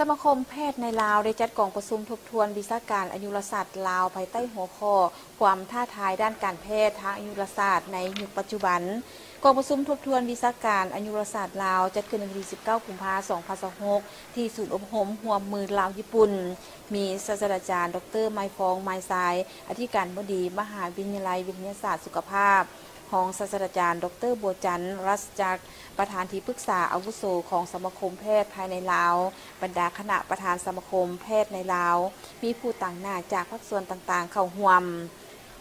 ສະມາຄົມແພດໃນລາວ ໄດ້ຈັດກອງປະຊຸມທົບທວນວິຊາການອາຍຸລະສາດລາວ ພາຍໃຕ້ຫົວຂໍ້ ຄວາມທ້າທາຍດ້ານການແພດທາງອາຍຸລະສາດໃນຍຸກປັດຈຸບັນ. ກອງປະຊຸມທົບທວນວິຊາການອາຍຸລະສາດລາວ ຈັດຂຶ້ນໃນວັນທີສິບເກົ້າ ກຸມພາ ສອງພັນຊາວຫົກ ທີ່ສູນອົບຮົມຮ່ວມມືລາວ-ຍີ່ປຸ່ນ, ມີສາດສະດາຈານ ດຣ ໄມຟອງ ໄມຊາຍ ອະທິການບໍດີມະຫາວິທະຍາໄລວິທະຍາສາດສຸຂະພາບ, ຮອງສາດສະດາຈານ ດຣ ບົວຈັນ ລັດສະຈັກ ປະທານທີ່ປຶກສາອາວຸໂສຂອງສະມາຄົມແພດພາຍໃນລາວ, ບັນດາຄະນະປະທານສະມາຄົມແພດໃນລາວ, ມີຜູ້ຕາງໜ້າຈາກພາກສ່ວນຕ່າງໆເຂົ້າຮ່ວມ.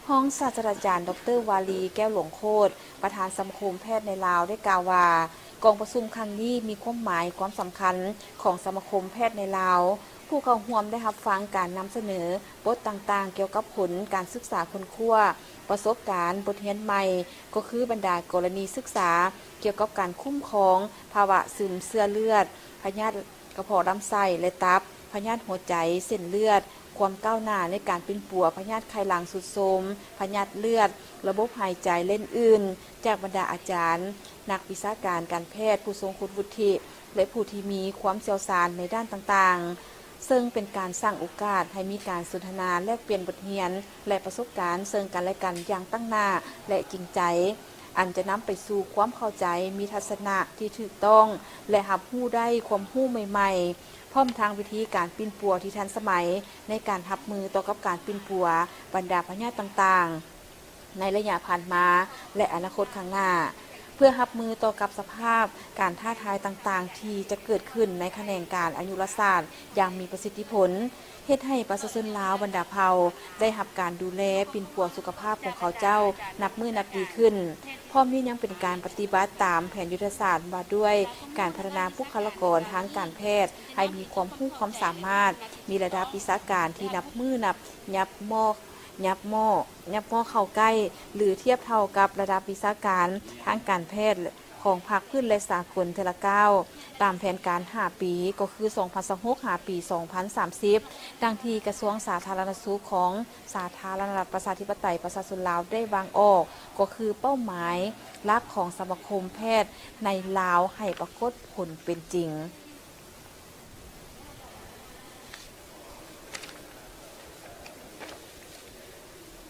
ຮອງສາດສະດາຈານ ດຣ ວາລີ ແກ້ວຫຼວງໂຄດ ປະທານສະມາຄົມແພດໃນລາວ ໄດ້ກ່າວວ່າ ກອງປະຊຸມຄັ້ງນີ້ມີຄວາມໝາຍຄວາມສຳຄັນຂອງສະມາຄົມແພດໃນລາວ. ຜູ້ເຂົ້າຮ່ວມໄດ້ຮັບຟັງການນຳສະເໜີບົດຕ່າງໆກ່ຽວກັບຜົນການສຶກສາຄົ້ນຄວ້າ, ປະສົບການ, ບົດຮຽນໃໝ່ ກໍຄືບັນດາກໍລະນີສຶກສາກ່ຽວກັບການຄຸ້ມຄອງພາວະຊຶມເຊື້ອເລືອດ, ພະຍາດກະເພາະລຳໄສ້ ແລະ ຕັບ, ພະຍາດຫົວໃຈ, ເສັ້ນເລືອດ, ຄວາມກ້າວໜ້າໃນການປິ່ນປົວ, ພະຍາດໄຂ່ຫຼັງຊຸດໂຊມ, ພະຍາດເລືອດ, ລະບົບຫາຍໃຈ ແລະ ອື່ນໆ ຈາກບັນດາອາຈານ, ນັກວິຊາການການແພດ, ຜູ້ຊົງຄຸນວຸດທິ ແລະ ຜູ້ທີ່ມີຄວາມຊ່ຽວຊານໃນດ້ານຕ່າງໆ, ເຊິ່ງເປັນການສ້າງໂອກາດໃຫ້ມີການສົນທະນາແລກປ່ຽນບົດຮຽນ ແລະ ປະສົບການເຊິ່ງກັນແລະກັນຢ່າງຕັ້ງໜ້າ ແລະ ຈິງໃຈ, ອັນຈະນຳໄປສູ່ຄວາມເຂົ້າໃຈ, ມີທັດສະນະທີ່ຖືກຕ້ອງ ແລະ ຮັບຮູ້ໄດ້ຄວາມຮູ້ໃໝ່ໆ, ພ້ອມທັງວິທີການປິ່ນປົວທີ່ທັນສະໄໝໃນການຮັບມືຕໍ່ກັບການປິ່ນປົວບັນດາພະຍາດຕ່າງໆ ໃນໄລຍະຜ່ານມາ ແລະ ອະນາຄົດຂ້າງໜ້າ, ເພື່ອຮັບມືຕໍ່ກັບສະພາບການທ້າທາຍຕ່າງໆທີ່ຈະເກີດຂຶ້ນໃນຂະແໜງການອາຍຸລະສາດຢ່າງມີປະສິດທິຜົນ, ເຮັດໃຫ້ປະຊາຊົນລາວບັນດາເຜົ່າໄດ້ຮັບການດູແລປິ່ນປົວສຸຂະພາບຂອງເຂົາເຈົ້ານັບມື້ນັບດີຂຶ້ນ. ພ້ອມນີ້ຍັງເປັນການປະຕິບັດຕາມແຜນຍຸດທະສາດວ່າດ້ວຍການພັດທະນາບຸກຄະລາກອນທາງການແພດໃຫ້ມີຄວາມຮູ້ຄວາມສາມາດ, ມີລະດັບວິຊາການທີ່ນັບມື້ນັບ ຍັບໝໍ້ ຍັບໝໍ້ ຍັບໝໍ້ເຂົ້າໃກ້ ຫຼື ທຽບເທົ່າກັບລະດັບວິຊາການທາງການແພດຂອງພາກພື້ນ ແລະ ສາກົນເທື່ອລະກ້າວ, ຕາມແຜນການຫ້າປີ ກໍຄື ສອງພັນຊາວຫົກ ຫາປີ ສອງພັນສາມສິບ ດັ່ງທີ່ກະຊວງສາທາລະນະສຸກຂອງສາທາລະນະລັດປະຊາທິປະໄຕປະຊາຊົນລາວໄດ້ວາງອອກ, ກໍຄືເປົ້າໝາຍຫຼັກຂອງສະມາຄົມແພດໃນລາວໃຫ້ປາກົດຜົນເປັນຈິງ.